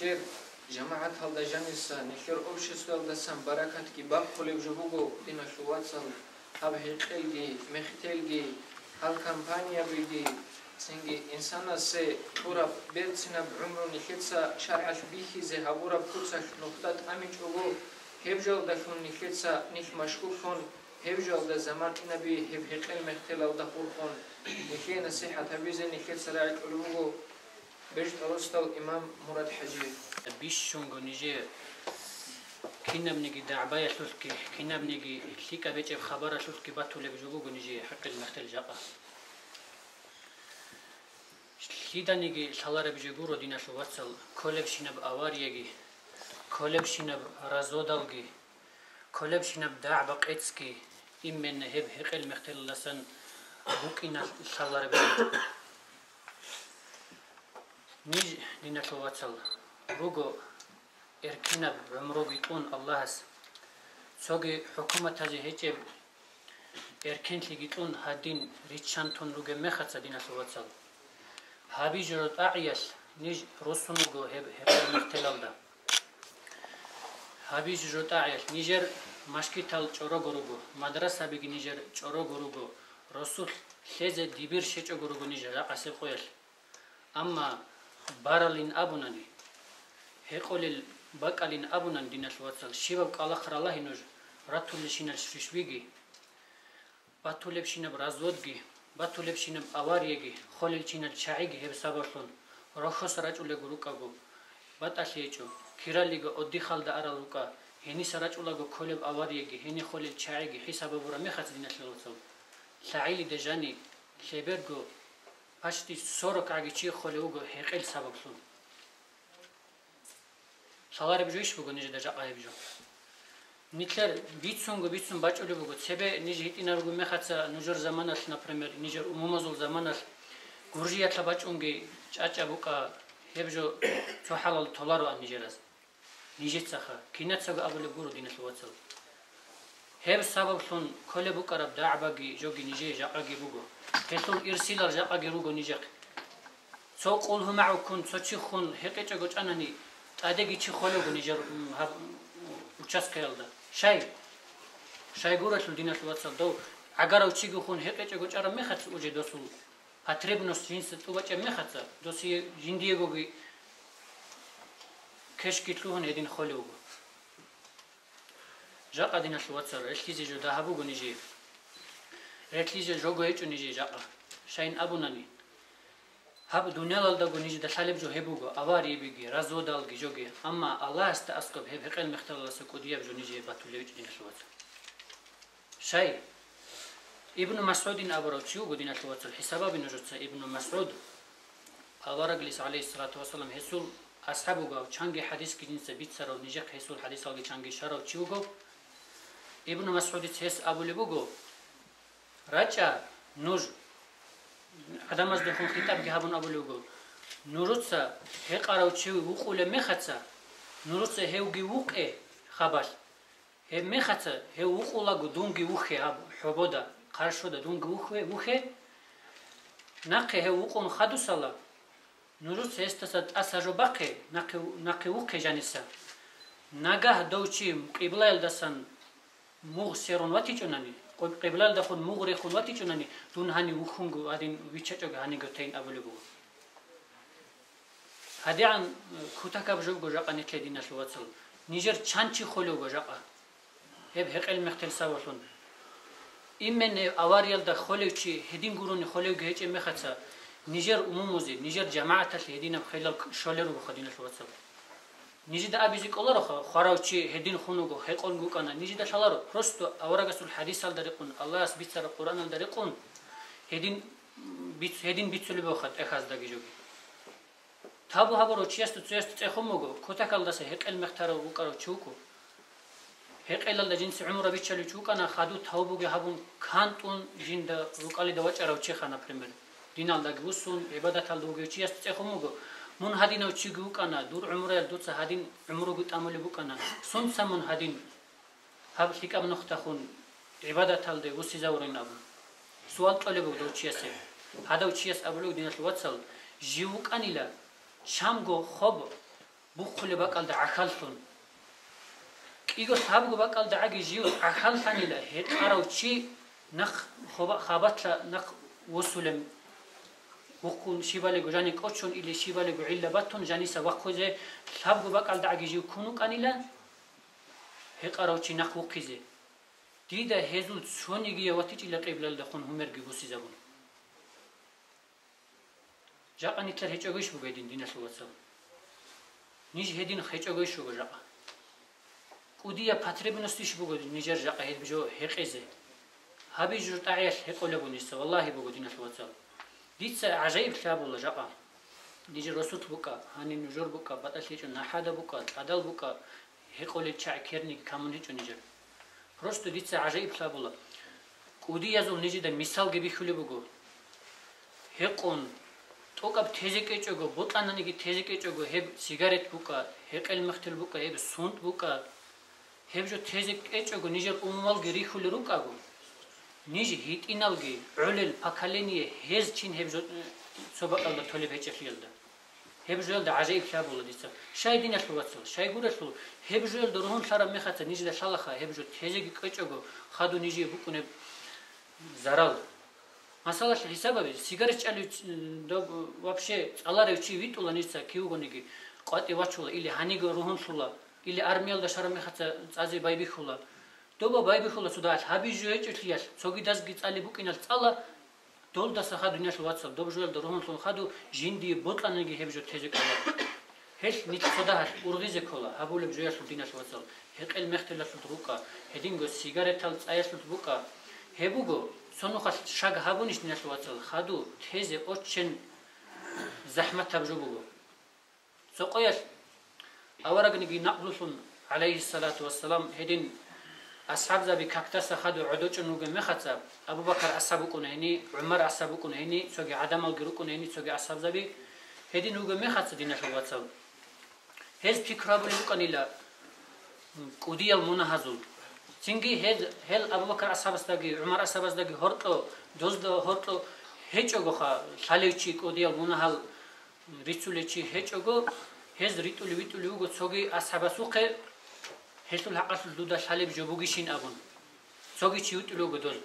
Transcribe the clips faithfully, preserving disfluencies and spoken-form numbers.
Нилъер жамагӀаталда жаниса, нилъер обществоялдасан баракатги бахъулеб жо буго, диналъул вацал, гьаб гьекъелги, мехтелги, гьал компаниябиги, цинги инсанасе кьураб берцинаб гӀумру нилъеца шаргӀалъ бихьизе гьабураб куцалъ нухда тӀамичӀого, гьеб жалдалъун нилъеца нилъ машгьурлъун, гьеб жалда заман инаби гьеб гьекъел мехтелалда хурхун, нилъее насихӀат гьабизе нилъеца рагӀи кьолеб буго. БетӀеростал имам Мурад-хӀажи. Бищунго нижее кинабниги дагӀбаялъулъги, кинабниги лъикӀаб гьечӀеб хабаралъулъги батулеб жо буго нижее гьекъел мехтел жакъа. Лъиданиги лъалареб жо гуро, диналъул вацал, кколебщинаб аварияги, кколебщинаб разводалги, кколебщинаб дагӀба-къецги именно гьеб гьекъел мехтелалдасан букӀиналъ лъалареб. Ниж, диналъул вацал, руго эркинаб гӀумруги кьун Аллагьас, цоги хӀукуматазе гьечӀеб эркенлъиги кьун гьадин риччан тун ругеб мехаца, диналъул вацал, гьабизе жо тӀагӀиялъ ниж руссун руго гьеб гьекъел мехтелалда. Гьабизе жо тӀагӀиялъ нижер машгитал чӀорого руго, мадрасабиги нижер чӀорого руго, росулъ лъезе дибир щечӀого руго нижер ракъасеб къоялъ. Амма баралин абунани, гьекъолел бакӀалин абунан, диналъул вацал, щибаб кӀкӀалахъ ралагьи нуж, ратулелщинал щвищбиги, батулебщинаб разводги, батулебщинаб аварияги, холелщинал чагӀиги гьеб сабаблъун, рохьоса рачӀулего рукӀаго, батӀалъи гьечӀо, киралиго отдыхалда арал рукӀа, гьениса рачӀулаго кколеб аварияги, гьенихолел чагӀиги хӀисаб гьабураб мехалъ, диналъул вацал, лъагӀелида жани лъеберго, почти сорок гӀаги чи холев вуго гьекъел сабаблъун. Лъалареб жойищ буго нижеда жакъа гьеб жо? Нилъер бицунго бицун бачӀулеб буго, цебе ниж гьитӀинарго мехаца нужер заманалъ, например, нижер умумазул заманалъ гуржиялъа бачӀунги чӀачӀа букӀа, гьеб жо цо хӀалалда толароан нижераз. Нижецаха кинацаго абулеб гуро, диналъул вацал. Гьеб сабаблъун кколеб букӀараб дагӀбаги жоги нижее жакъаги буго. Гьелъул ирсилал жакъаги руго нижехъе. Цо къулгьумагӀуккун, цо чи хун гьекъечӀого чӀанани, тӀадеги чи холего нижер, м, гьаб, м, участкаялда. Щай? Щай гурелъул, диналъул вацал, дов гӀагарав чиги хун гьекъечӀого чӀараб мехалъ уже досул потребность жинца тӀубачӀеб мехаца, досие жиндиегоги кешги лъугьун гьедин холев вуго. Жакъа, диналъул вацал, релълъизе жо дагьаб буго нижее. Релълъизе жого гьечӀо нижее жакъа. Щайин абунани, гьаб дунялалдаго нижеда лъалеб жо гьеб буго, авариябиги, разводалги жоги. Амма Аллагьасда аскӀоб гьеб гьекъел мехталаласа кӀудияб жо нижее батулеб гьечӀо, диналъул вацал. Щай? Ибну МасгӀудин абурав чи вуго, диналъул вацал, хӀисабаби нужеца Ибну МасгӀуд, авараглис, гӀалейхиссалату вассалам, гьесул асхӀаб вугав, чанги хӀадисги жинца бицарав, нижехъ гьесул хӀадисалги чанги щварав чи вуго. Ибну МасгӀудица гьес абулеб буго: «РачӀа нуж», гӀадамаздехун хитӀабги гьабун абулеб буго, «нужеца гьекъарав чи вукъулеб мехаца, нужеца гьевги вукъе хабалъ». Гьеб мехаца гьев вукъулаго дунги вухье гьаб хӀобода, хъаршода дунги вухье, вухье. Нахъе гьев вукъун хадусала, нужеца гьесдаса тӀаса жо бахъе, нахъе, нахъе вухъе жаниса. Нагагь дов чи къиблаялдасан мугъ серун ватичӀунани, къиб-, къиблаялдахун мугъ рехун ватичӀунани, дун гьанив вухьунго гьадин виччачӀого гьаниго тейин абулеб буго. ГьадигӀан, э, кутакаб жо буго жакъа нилъее, диналъул вацал. Нижер чан чи холев вуго жакъа? Гьеб гьекъел мехтел сабаблъун. Именно авариялда холев чи, гьедин гурони холевги гьечӀеб мехаца, нижер умумузе, нижер жамагӀаталъе гьединаб хвелал к-, щолел ругоха, диналъул вацал. Нижеда абизе кӀолароха, хварав чи гьедин хун вуго, гьекъон вукӀана, нижеда лъаларо, просто аварагасул хӀадисалда рекъун, Аллагьас бицараб Къуръаналда рекъун, гьедин, м, бицу-, гьедин бицулеб бугоха тӀехьаздаги жоги. Табу гьабурав чиясда цоясда цӀехун буго, кутакалдаса гьекъел мехтарав вукӀарав чи вукӀо. Гьекъелалда жинца гӀумру биччалев чи вукӀана, хаду тавбуги гьабун, кантӀун жинда рукӀалида вачӀарав чиха, например, диналдаги вуссун, гӀибадаталда вугев чиясда цӀехун буго, мун гьадинав чиги вукӀана, дур гӀумруял дуца гьадин гӀумруги тӀамулеб букӀана, сунца мун гьадин гьаб лъикӀаб нухдахун гӀибадаталде вуссизавурин абун. Суал кьолеб буго дов чиясе. Гьадав чияс абулеб, диналъул вацал, жив вукӀанила, чамго хоб Бухъулеб бакӀалда гӀахьаллъун. КӀиго лъабго бакӀалда гӀаги жив гӀахьаллъанила, гьекъарав чи нахъ хоба-, хабалъа нахъ восулеб. Вухъун щибалего жани кӀочон или щибалего гӀилла батун жаниса вахъузе, лъабго бакӀалда гӀаги жив ккун вукӀанила, гьекъарав чи нахъ вухъизе. Дида гьезул цонигияв ватичӀила къиблалдехун гьумерги бусизабун. Жакъа нилъер гьечӀогойищ буго гьедин, диналъул вацал? Ниж гьедин гьечӀогойищ руго жакъа? КӀудияб потребностищ буго нижер жакъа гьеб жо гьекъезе? Гьаб жо тӀагӀиялъ гьекъолеб буго нижеца, валлагьи, буго, диналъул вацал. Дица гӀажаиблъи гьабула жакъа. Нижер росулъ букӀа, гьанив нужер букӀа, батӀалъи гьечӀо, нахӀада букӀа, тӀадал букӀа, гьекъолел чагӀи керниги камун гьечӀо нижер. Просто дица гӀажаиблъи гьабула. КӀудиязул нижеда мисалги бихьулеб буго. Гьекъон, тӀокӀаб тезе кӀечӀого, бокьананиги тезе кӀечӀого, гьеб сигарет букӀа, гьекъел мехтел букӀа, гьеб сунт букӀа, гьеб жо тезе кӀечӀого нижер умумалги рихьулел рукӀаго, ниж гьитӀиналги гӀолел поколение гьез чин гьеб жо, э, цо бакӀалда толеб гьечӀелъиялда. Гьеб жоялда гӀажаиблъи гьабула дица. Щай, диналъул вацал, щайгурелъул, гьеб жоялда ругьунлъараб мехаца нижеда лъалаха гьеб жо тезеги кӀечӀого хадув нижее букӀунеб зарал. Масалалъ, хӀисаб гьабе, сигарет чӀалев чи, доб-, вообще цӀаларев чи витӀула нижеца кивгониги, къватӀив вачула или гьаниго ругьунлъула, или армиялда щвараб мехаца цӀазе байбихьула. Доба байбихьула цо дагьалъ, гьаб жо гьечӀолъиялъ, цогидазги цӀалеб букӀиналъ цӀала, долдаса хадув, диналъул вацал, доб жоялда ругьунлъун хадув жиндие бокьанаги гьеб жо тезе кӀоларо. Гьелъ нилъ цо дагьалъ ургъизе ккола гьабулеб жоялъул, диналъул вацал, гьекъел мехтелалъул рукӀа, гьединго сигаретал цӀаялъул букӀа. Гьеб буго, цо нухалъ шаг гьабунищ, диналъул вацал, хадув тезе очень захӀматаб жо буго. Цо къоялъ аварагниги накълулъун, гӀалайгьиссалату вассалам, гьедин асхӀабзаби какдаса хадув гӀодочӀун вугеб мехаца, Абу Бакар асхӀаб вукӀуна гьени, ГӀумар асхӀаб вукӀуна гьени, цоги гӀадамалги рукӀуна гьени, цоги асхӀабзаби гьедин вугеб мехаца, диналъул вацал, гьез пикру гьабулеб букӀанила, м, кӀудиял мунагьазул. Цинги гьез, гьел Абу Бакар асхӀабасдаги ГӀумар асхӀабаздаги гьоркьо, дозда гьоркьо гьечӀогоха лъалев чи кӀудиял мунагьал рицулев чи гьечӀого, гьез ритӀулев-витӀулев вуго цоги асхӀабасухъе, гьелъул хӀакъалъулъ дуда лъалеб жо бугищин абун. Цоги чи витӀулев вуго доз.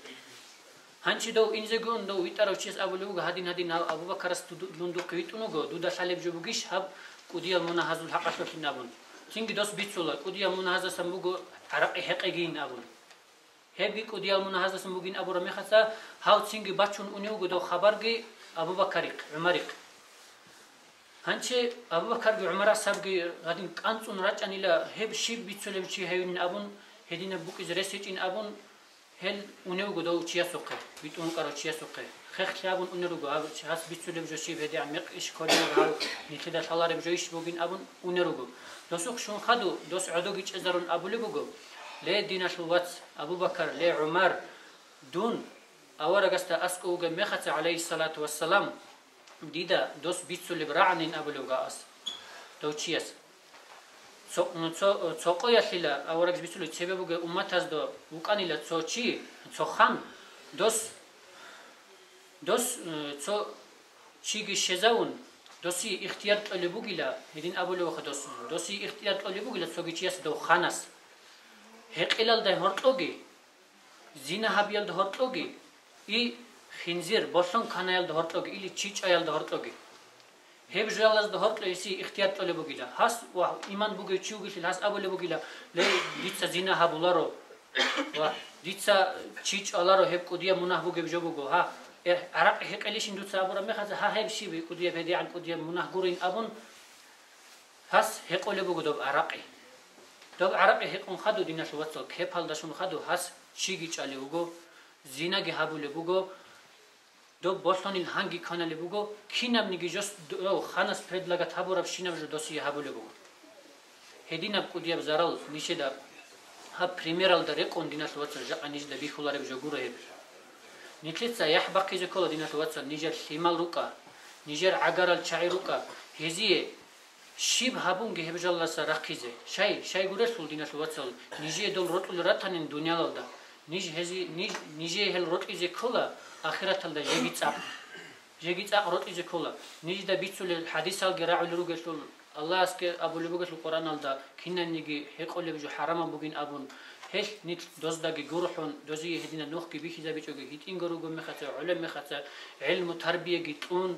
Гьанчи дов инзеги ун, дов витӀарав чияс абулев вуго: «Гьадин-гьадин, гьав Абу Бакарас дуду-, дундухъе витӀун вуго, дуда лъалеб жо бугищ гьаб кӀудиял мунагьазул хӀакъалъулъин?» абун. Цинги дос бицула: «КӀудиял мунагьаздасан буго гӀаракъи гьекъегийин», абун. Гьебги кӀудиял мунагьаздасан бугин абураб мехалъа, гьав цинги бачун унев вуго дов хабарги Абу Бакарихъ, ГӀумарихъ. Гьанчи Абу Бакарги ГӀумар асхӀабги гьадин кӀанцӀун рачӀанила, гьеб щиб бицулев чи гьевин абун, гьединаб букӀизе рес гьечӀин абун, гьел унев вуго дов чиясухъе, витӀун вукӀарав чиясухъе. Хехлъи абун унел руго, гьав гьас бицулеб жо щиб, гьедигӀан мекъ иш кколеб гьав, нилъеда лъалареб жо иш бугин абун унел руго. Досухъ щун хадув, дос гӀодоги чӀезарун абулеб буго: «Ле, диналъул вац, Абу Бакар, ле, ГӀумар, дун аварагасда аскӀов вугеб мехаца, гӀалайгьиссалату вассалам, дида дос бицулеб рагӀанин», абулев вуго ас, дов чияс. Цо, цо, цо къоялъила аварагас бицулев цебе бугеб умматазда вукӀанила цо чи, цо хан, дос, дос, э, цо чиги щезавун, досие ихтияр кьолеб бугила, гьедин абулев вуго дос, досие ихтияр кьолеб бугила цоги чияс дов ханас. Гьекъелалда гьоркьоги, зина гьабиялда гьоркьоги, и хинзир, болъон канаялда гьоркьоги или чи чӀваялда гьоркьоги. Гьеб жоялазда гьоркьо гьесие ихтияр кьолеб бугила. Гьас ва иман бугев чи вугелъул гьас абулеб бугила: «Ле, дица зина гьабуларо ва дица чи чӀваларо, гьеб кӀудияб мунагь бугеб жо буго». Гьа, э, гӀаракъи гьекъелищин дуца абураб мехалъа, гьа, гьеб щиб кӀудияб, гьедигӀан кӀудияб мунагь гурин абун, гьас гьекъолеб буго доб гӀаракъи. Доб гӀаракъи гьекъун хадув, диналъул вацал, кепалда щун хадув, гьас чиги чӀвалев вуго, зинаги гьабулеб буго, доб болъонил гьанги кваналеб буго, кинабниги жос дов ханас предлагать гьабурабщинаб жо досие гьабулеб буго. Гьединаб кӀудияб зарал нижеда гьаб примералда рекъон, диналъул вацал, жакъа нижеда бихьулареб жо гуро гьеб. Нилъеца яхӀ бахъизе ккола, диналъул вацал, нижер лъимал рукӀа, нижер гӀагарал чагӀи рукӀа, гьезие щиб гьабунги гьеб жалласа рахъизе. Щай, щайгурелъул, диналъул вацал, нижее дол рокьулел ратанин дуниялалда, ниж гьези-, ниж, нижее гьел рокьизе ккола ахираталда жеги цӀакъ. Жеги цӀакъ рокьизе ккола. Нижеда бицулел хӀадисалги рагӀулел ругелъул, Аллагьасги абулеб бугелъул Къуръаналда, кинаниги гьекъолеб жо хӀарамаб бугин абун, гьелъ нилъ доздаги гурхӀун, дозие гьединаб нухги бихьизабичӀоги, гьитӀинго руго мехаца, гӀолеб мехаца, гӀилму-тарбияги кьун,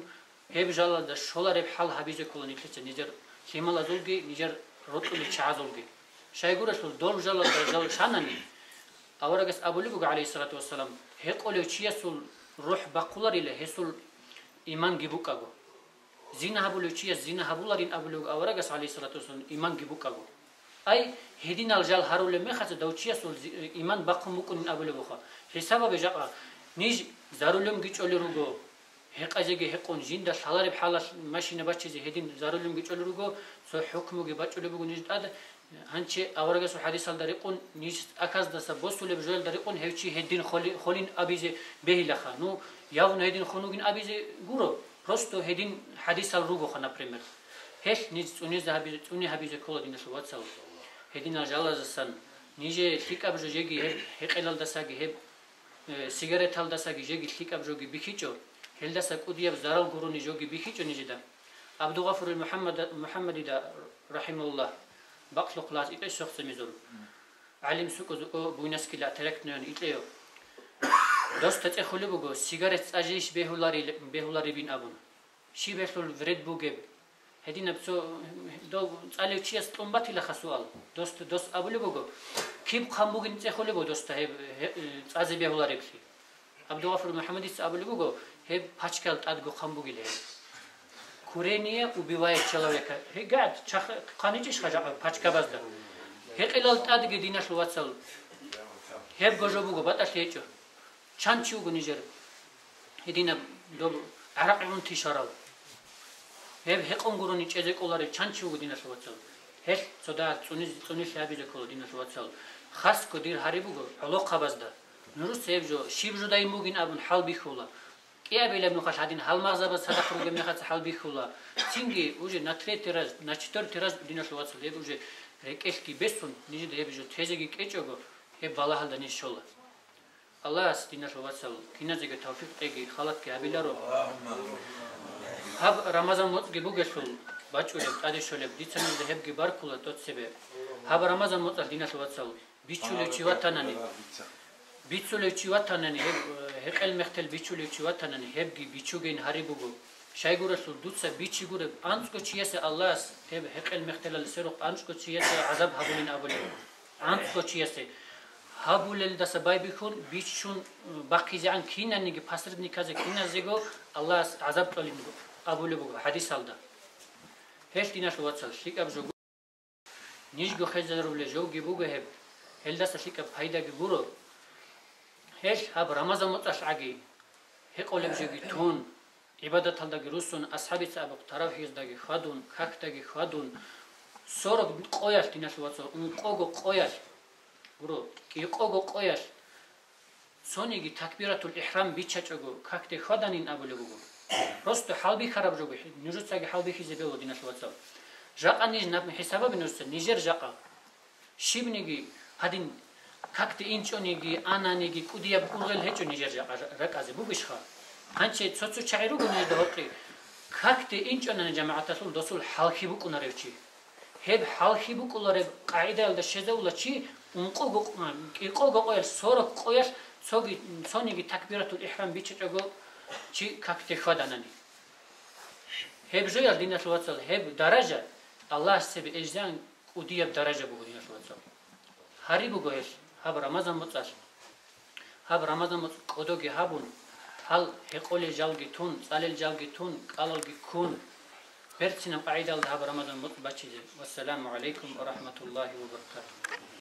гьеб жалазда щолареб хӀал гьабизе ккола нилъеца нижер лъималазулги, нижер рокьулел чагӀазулги. Щайгурелъул дол жалазда жал шанани, аварагас абулеб буго, гӀалайгьиссалату вассалам, гьекъолев чиясул рухӀ бахъуларила гьесул иманги букӀаго. Зина гьабулев чияс зина гьабуларин абулев аварагас, гӀалайгьиссалату вассалам, иманги букӀаго. Ай, гьединал жал гьарулеб мехаца дав чиясул зи-, иман бахъун букӀунин абулеб буха. ХӀисабабе жакъа, ниж зарулемги чӀолел руго, гьекъезеги гьекъун, жинда лъалареб хӀалалъ машина бачизе гьедин зарулемги чӀолел руго, цо хӀукмуги бачӀулеб буго ниж тӀад, гьанчи аварагасул хӀадисалда рекъун, ниж тӀахьаздаса босулеб жоялда рекъун гьев чи гьедин холи-, холин абизе бегьилаха. Ну, явно гьедин хун вугин абизе гуро, просто гьедин хӀадисал ругоха, например. Гьелъ ниж цӀунизе гьаби-, цӀуни гьабизе ккола, диналъул вацал. Гьединал жалазасан, нижее лъикӀаб жо жеги гьеб гьекъелалдасаги гьеб, э, сигареталдасаги жеги лъикӀаб жоги бихьичӀо, гьелдаса кӀудияб зарал гурони жоги бихьичӀо нижеда. Абдугъафурил МухӀаммада-, МухӀаммадида, рахӀимагьуллагь, бакълъухъ лаз итӀе сохцемизул. ГӀалим сукӀузукӀо буйнаскила терекнойин итӀею. Досда цӀехулеб буго, сигарет цӀа жийищ бегьуларил-, бегьуларебин абун. Щиб гьелъул вред бугеб? Гьединаб цо, дов цӀалев чияс кьун батилаха суал. Досда дос абулеб буго, киб хъан бугин цӀехулеб буго досда гьеб, гье-, цӀазе бегьулареблъи? Абдугъафур МухӀаммадица абулеб буго, гьеб пачкал тӀадго хъан бугила гьеб. Курение убивает человека. Гьегад, чах-, хъаничӀищ хажа пачкабазда? Гьекъелал тӀадги, диналъул вацал, гьебго жо буго, батӀалъи гьечӀо. Чан чи вуго нижер гьединаб доб гӀаракъи унти щварал? Гьеб гьекъон гурони чӀезе кӀоларев чан чи вуго, диналъул вацал? Гьелъ цо дагьаб цӀуниз-, цӀунилъи гьабизе ккола, диналъул вацал. Хасго дир гьари буго гӀолохъабазда. Нужеца гьеб жо щиб жо дайин бугин абун хӀалбихьула. КӀиабилеб нухалъ гьадин гьалмагъзабаз цадахъ ругеб мехалъ хӀалбихьула. Цинги уже на третий раз, на четвертый раз, диналъул вацал, гьеб уже рекӀелъги бесун, нижеда гьеб жо тезеги кӀечӀого, гьеб балагьалда ниж щола. Аллагьас, диналъул вацал, киназеги тавфикъ кьеги, халатги гьабиларо. Гьаб Рамазан моцӀги бугелъул бачӀулеб, тӀаде щолеб, дица нужда гьебги баркула тӀоцебе. Гьаб Рамазан моцӀалъ, диналъул вацал, бичулев чи ватанани, бицунев чи ватанани, гьеб, э, гьекъел мехтел бичулев чи ватанани, гьебги бичугейин гьари буго. Щайгурелъул дуца бичи гуреб, анцӀго чиясе Аллагьас гьеб гьекъел мехтелалъе рухъ анцӀго чиясе гӀазаб гьабулин абулеб. АнцӀго чиясе гьабулелдаса байбихьун, бичун, э, бахъизегӀан кинаниги посредниказе киназего Аллагьас гӀазаб кьолин абулеб буго хӀадисалда. Гьелъ, диналъул вацал, лъикӀаб жо гу-, нижго хвезарулел жовги буго гьеб, гьелдаса лъикӀаб пайдаги гуро. Гьелъ гьаб Рамазан моцӀалъ гӀаги, гьекъолеб жоги тун, гӀибадаталдаги руссун, асхӀабица абухъ таравихӀиздаги хьвадун, какдаги хьвадун, сорок къоялъ, диналъул вацал, ункъого къоялъ, гуро, кӀикъого къоялъ цониги такбиратул ихӀрам биччачӀого какде хьваданин абулеб буго. Просто хӀалбихьараб жого, нужецаги хӀалбихьизе бегьула, диналъул вацал. Жакъа ниж наб хӀисабаби нужеца, нижер жакъа. Щибниги гьадин, какде инчӀониги, ананиги, кӀудияб ургъел гьечӀо нижер жакъа ракӀазе бугищха? Гьанчи цо-цо чагӀи руго нижда гьоркье, какде инчӀонани жамагӀаталъул досул хӀалхьи букӀунарев чи. Гьеб хӀалхьи букӀулареб къагӀидаялда щвезавула чи ункъого къ-, кӀикъого къоялъ, сорок къоялъ цоги-, цониги такбиратул ихӀрам бичичӀого чи какде хьваданани. Гьеб жоял, диналъул вацал, гьеб даража Аллагьас цебе эжзан кӀудияб даража буго, диналъул вацал. Гьари буго гьелъ, гьаб Рамазан моцӀалъ. Гьаб Рамазан моцӀ кӀодоги гьабун, гьал гьекъолел жалги тун, цӀалел жалги тун, кӀалалги ккун, берцинаб къагӀидалда гьаб Рамазан моцӀ бачизе. Вассаламу гӀалайкум ва рахӀматуллагьи ва баракатугьу.